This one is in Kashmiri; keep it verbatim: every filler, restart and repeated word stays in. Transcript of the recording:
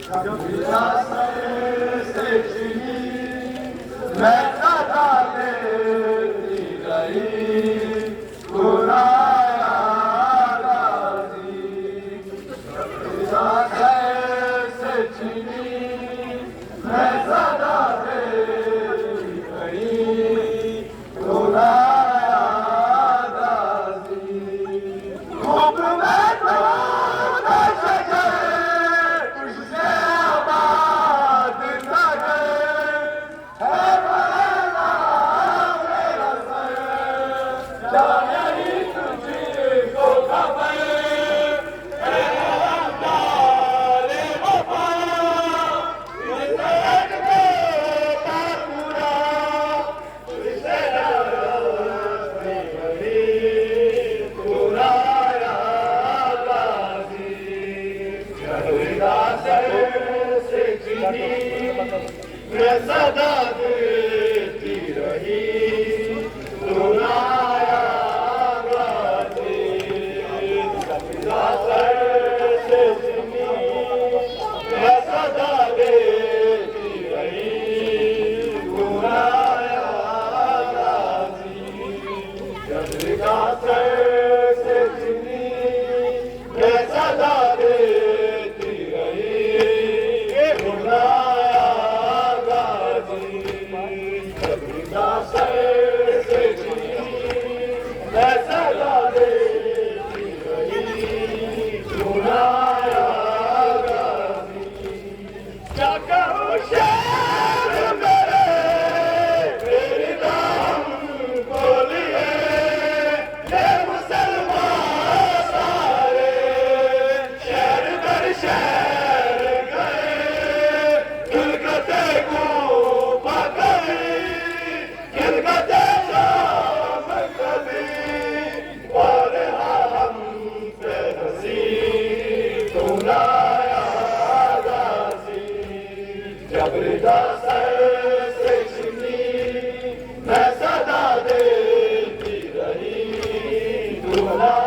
میں صدا دیتی رہی، خدایا غازی، خدا سے چھینی، میں صدا دیتی رہی، خدایا غازی۔ حکم تو دشت سے آباد نگر، میں صدا دیتی رہی، خدایا غازی، خدا سر سے چھینی، میں صدا دیتی رہی، خدایا غازی، خدا سر سے چھینی، میں صدا دیتی رہی، خدایا غازی، خدا سر سے چھینی، میں صدا دیتی رہی، خدایا غازی۔ کیا کہوں شعر میرے، میری دم گولی ہے، یہ مسلمان سارے شہر در شہر گئے، خلقت کوفہ گئی، خلقت شام گئی، اور ہم پہ ہنسی تو نایا غازی۔ جب رضا سر سے چھینی، میں صدا دیتی رہی، تو نایا